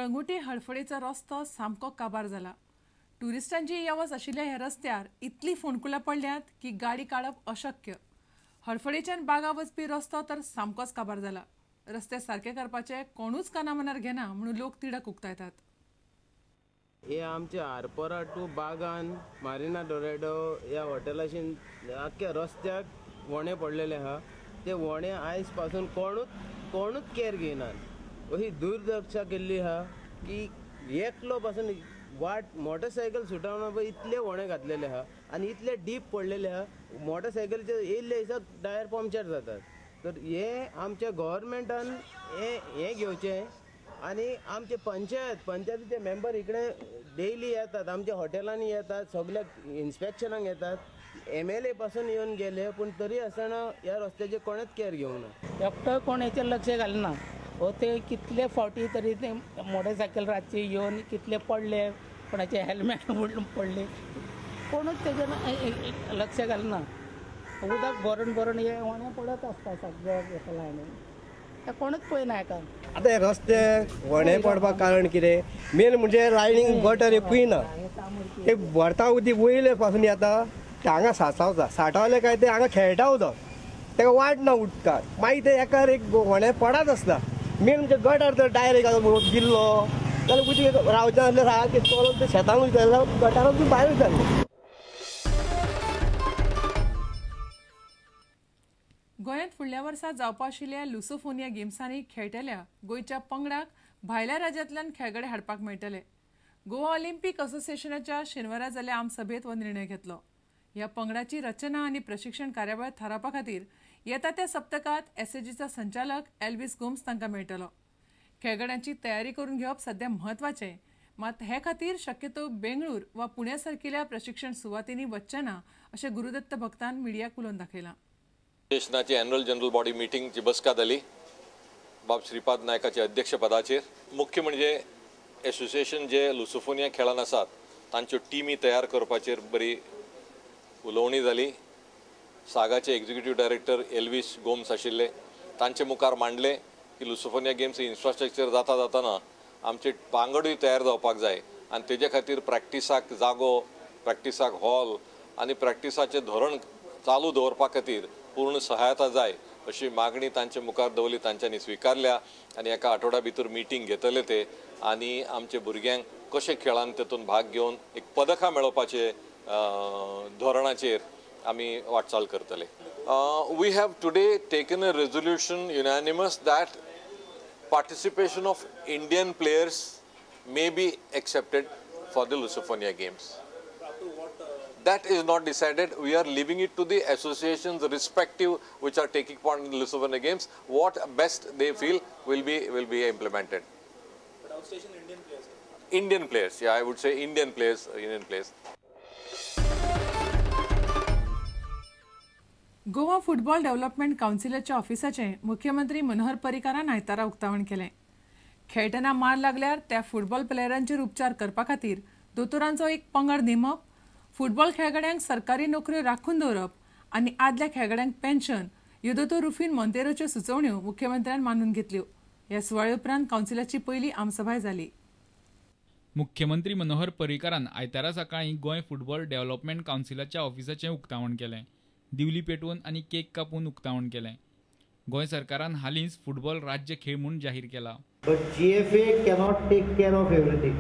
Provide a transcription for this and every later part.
कळंगुटे हडफडेचो रस्तो सामको काबार जाला. ट्युरिस्टांची येवज आशिल्ल्या ह्या रस्त्यार इतली फोंडकुलां पडल्यात की गाडी काडप अशक्य. हडफडेच्यान बागा वचपी रस्तो तर सामकोच काबार जाला. रस्ते सारके करपाचे कोणूच काना मनार घेना म्हणून लोक तिडक उक्तायतात. हे आमचे आरपोरा टू बागान मारिना डोरेडो ह्या हॉटेलाशीन आख्ख्या रस्त्याक वणे पडलेले आहा. ते वणे आयज पासून कोणूच केअर घेयनात. अशी दुर्दक्षा केल्ली आहा की एकलो पासून वाट मोटरसायकल सुटावना पळय इतले वणे घातलेले आहा आनी इतले डीप पडलेले आहा. मोटरसायकलीचे येयल्ले दिसा टायर पंक्चर जातात. तर हे आमच्या गव्हर्मेंटान हे घेवचें आनी आमचे पंचायतीचे मेंबर इकडे डेली येतात, आमच्या हॉटेलांनी येतात, सगल्या इन्स्पेक्शनाक येतात. MLA पासून येवन गेले पूण तरी आसतना ह्या रस्त्याचेर कोणेच केअर घेवना. एकटो कोण हेचेर लक्ष घालना. हो ते कितले फावटी तरी ते मोटरसायकल रातची येवन कितले पडले, कोणाचे हेल्मेट पडले, कोणूच तेजेर लक्ष घालना. उदक भरून भरून हे वणे पडत आसता सगळे लायनी, कोणूच पळयना हेका. आतां हे रस्ते वणे पडपाक कारण कितें, मेन म्हणजे लायनींग गटर एकूय ना. ते भरता उदीक वयले पासून येता ते हांगा साठावता, साठावले काय ते हांगा खेळटा उदक, तेका वाट ना उदकाक. मागीर ते एकार एक वणे पडत आसता. मेन म्हणजे गटर तर डायरेक्ट गिल्लो जाल्यार उदीक रावचें आसलें सारकें चलोन ते शेतान वयता जाल्यार गटारांतून भायर वयतालें. गोंयांत फुडल्या वर्सा जावपा आशिल्ल्या लुसोफोनिया गेम्सांनी खेळटल्या गोंयच्या पंगडाक भायल्या राज्यांतल्यान खेळगडे हाडपाक मेळटले. गोवा ऑलिम्पीक असोसिएशनाच्या शेनवारा जाल्ल्या आमसभेंत हो निर्णय घेतलो. ह्या पंगडाची रचना आनी प्रशिक्षण कार्यावळ थारावपा खातीर येता त्या सप्तकांत एसएजीचो संचालक एल्विस गोम्स तांकां मेळटलो. खेळगड्यांची तयारी करून घेवप सध्या म्हत्वाचें, मात हे खातीर शक्यतो बेंगळूर वा पुण्या सारकिल्या प्रशिक्षण सुवातींनी वचचें ना अशें गुरुदत्त भक्तान मिडियाक उलोवन दाखयलां. असोसिएशनाची एन्युअल जनरल बॉडी मिटींगची बसका जाली बाब श्रीपाद नायकाच्या अध्यक्षपदाचेर. मुख्य म्हणजे एसोसिएशन जे लुसोफोनिया खेळान आसात तांच्यो टिमी तयार करपाचेर बरी उलोवणी जाली. सागाचे एक्झिक्युटीव डायरेक्टर एल्विस गोम्स आशिल्ले, तांचे मुखार मांडले की लुसोफोनिया गेम्स इन्फ्रास्ट्रक्चर जाता जाताना आमचे पांगडूय तयार जावपाक जाय आनी तेजे खातीर प्रॅक्टिसाक जागो, प्रॅक्टिसाक हॉल आनी प्रॅक्टिसाचें धोरण चालू दवरपा खातीर पूर्ण सहायता जाय अशी मागणी तांचे मुखार दवरली. तांच्यांनी स्विकारल्या आनी एका आठवड्या भितर मिटींग घेतले ते आनी आमचे भुरग्यांक कशें खेळान तेतून भाग घेवन एक पदकां मेळोवपाचे धोरणाचेर आमी वाटचाल करतले. We have today taken a resolution unanimous that participation of Indian players may be accepted for the Lusofonia Games. That is not decided. We are leaving it to the associations respective which are taking part in the Lusofonia Games. What best they feel will be implemented. But outstation Indian players? Indian players, yeah, I would say Indian players, Indian players. Goa football development कावन्सिलाच्या ऑफिसाचें मुख्यमंत्री मनोहर पर्रीकारान आयतारा उक्तावण केलें. खेळटना मार लागल्यार त्या football प्लेयरांचेर उपचार करपा खातीर दोतोरांचो एक पंगड नेमप, फुटबॉल खेळगड्यांक सरकारी नोकऱ्यो राखून दवरप आनी आदल्या खेळगड्यांक पेन्शन ह्यो दोतोर रुफीन मोंतेरोच्यो सुचोवण्यो मुख्यमंत्र्यान मानून घेतल्यो. ह्या सुवाळे उपरांत कावन्सिलाची पयली आमसभाय जाली. मुख्यमंत्री मनोहर पर्रीकारान आयतारा सकाळीं गोंय फुटबॉल डेव्हलपमेंट कावन्सिलाच्या ऑफिसाचें उक्तावण केलें. दिवली पेटोवन आनी केक कापून उक्तावण केलें. गोंय सरकारान हालींच फुटबॉल राज्य खेळ म्हूण जाहीर केला. But GFA cannot take care of everything.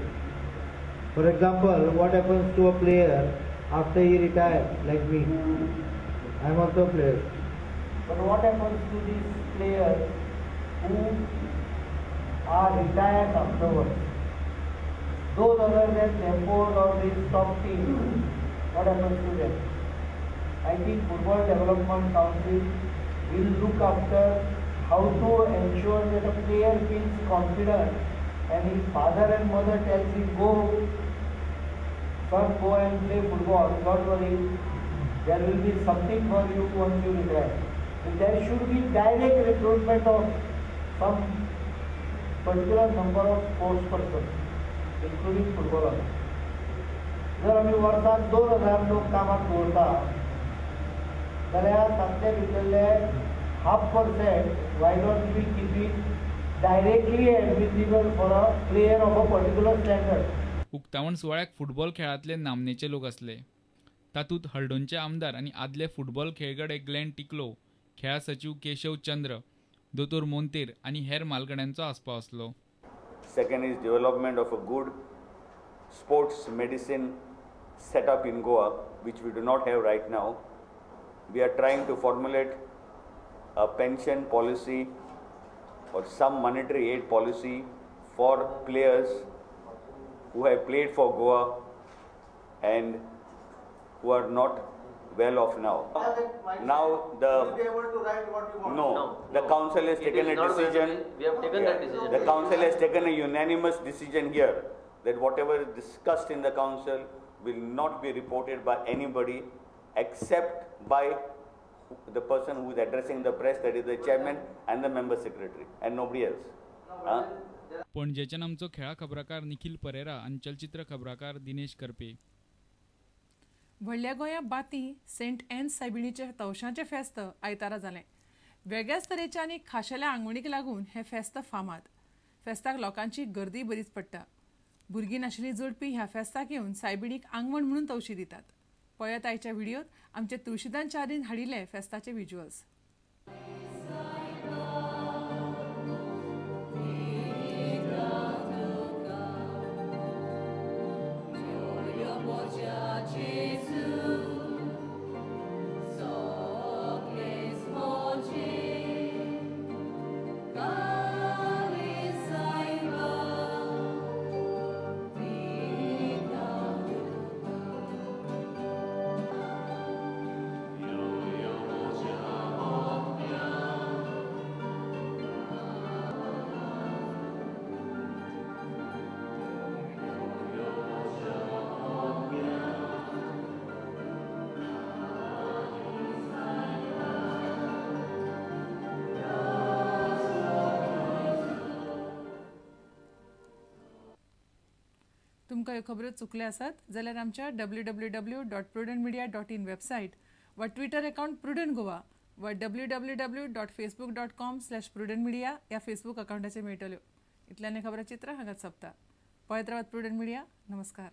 For example, what happens to a player after he retires, like me? I am also a player. But what happens to these players who are retired afterwards? Those other than Nemport or these top teams, what happens to them? I think Football Development Council will look after how to ensure that a player feels confident and his father and mother tells him, go, son, go and play football, don't worry, there will be something for you once you retire. So there should be direct recruitment of some particular number of sports persons, including footballers. जर आमी वर्साक 2000 लोक कामाक दवरता जाल्यार तांतले भितरले 0.5% why don't we keep it directly admissible for a player of a particular standard. उक्तावण सुवाळ्याक फुटबॉल खेळांतले नामनेचे लोक आसले. तातूंत हळदोणचे आमदार आनी आदले फुटबॉल खेळगडे ग्लॅन टिकलो, खेळा सचीव केशव चंद्र, दोतोर मोंतेर आनी हेर मालगड्यांचो आस्पाव आसलो. Second is development of a good sports medicine setup in Goa, which we do not have right now. We are trying to formulate a pension policy or some monetary aid policy for players who have played for Goa and who are not well off now. Now the will be able to write what you want. No, the council has taken a decision. We have taken that decision. The council has taken a unanimous decision here that whatever is discussed in the council will not be reported by anybody except by the person who is addressing the press, that is the chairman and the member secretary, and nobody else. पणजेच्यान आमचो खेळा खबराकार निखिल परेरा आनी चलचित्र खबराकार दिनेश करपे. व्हडल्या गोंया बाती Saint N सायबिणीचे तवशांचें फेस्त आयतारा जालें. वेगळ्याच तरेच्या आनी खाशेल्या आंगवणीक लागून हें फेस्त फामाद. फेस्ताक लोकांची गर्दी बरीच पडटा. भुरगीं नाशिल्लीं जोडपी ह्या फेस्ताक येवन सायबिणीक आंगवण म्हणून तवशी दितात. पळयात आयच्या व्हिडियोत आमचे तुळशीदान चारीन हाडिल्ले फेस्ताचे विज्युअल्स. तुमकां ह्यो खबरो चुकल्यो आसत जाल्यार आमच्या www.prudentmedia.in website वा ट्विटर अकाउंट प्रुडंट गोवा वा www.facebook.com/prudentmedia ह्या फेसबूक अकाउंटाचेर मेळटल्यो. इतल्यान हें खबराचित्र हांगाच सोंपता. पळयत रावात प्रुडंट मिडिया. नमस्कार.